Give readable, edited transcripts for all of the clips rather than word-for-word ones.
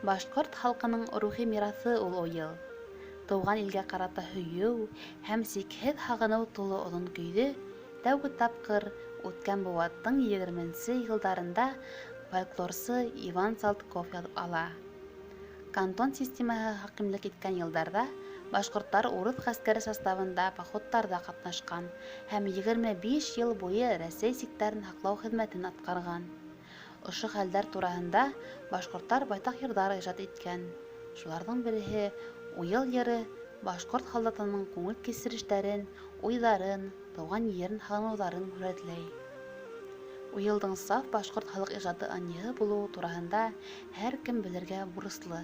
Башҡорт халҡының рухи мираҫы ул Уйыл. Тыуған илгә ҡарата һөйөү һәм сикһеҙ һағыныу тулы оҙон көйҙө тәүге тапҡыр үткән быуаттың егерменсе йылдарында фольклорсы Иван Салтков яҙып ала. Кантон системаһы хакимлык иткән йылдарҙа башҡорттар урыҫ ғәскәре составында походтарҙа ҡатнашҡан һәм 25 йыл буйы Рәсәй сиктәрен һаҡлау хеҙмәтен атҡарған. Ошо хәлдәр тураһында башҡорттар байтаҡ йырҙар ижад иткән. Шуларҙың береһе Уйыл йыры башҡорт һалдатының күңел кисерештәрен, уйҙарын, тыуған ерен һағыныуҙарын һүрәтләй. Уйылдың саф башҡорт халыҡ ижады ынйыһы булыуы тураһында һәр кем белергә бурыслы.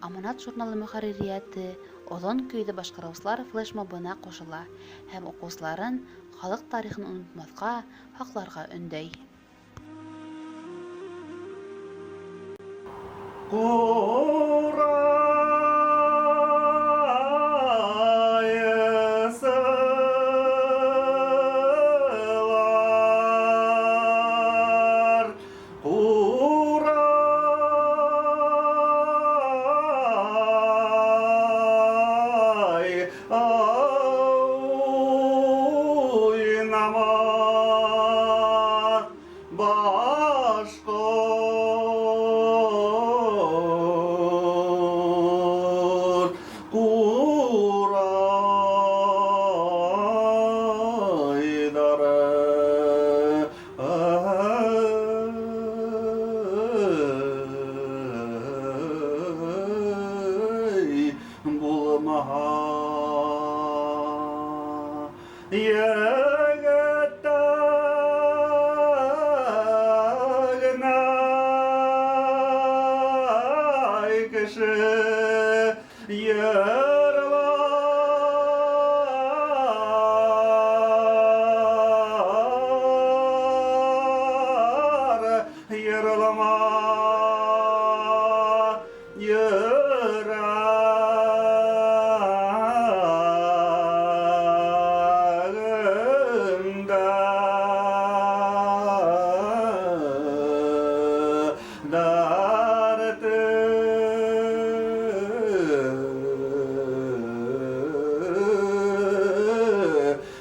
Аманат журналы мөхәрририәте оҙон көйҙө башҡарыусылар флешмобына ҡушыла һәм уҡыусыларын халыҡ тарихын онотмаҫҡа, һаҡларға өндәй. Ҡурайсылар, ҡурай уйнамаҫ башҡорт ҡурайҙары булмаһа. Егеттә генә кеше йырлар, йырлама йөрәгемдә дәрте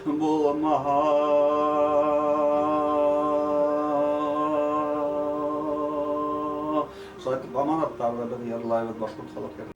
булмаһа. Шулай итеп, аманаттарҙы беҙ йырлайбыҙ, башҡорт халыҡ.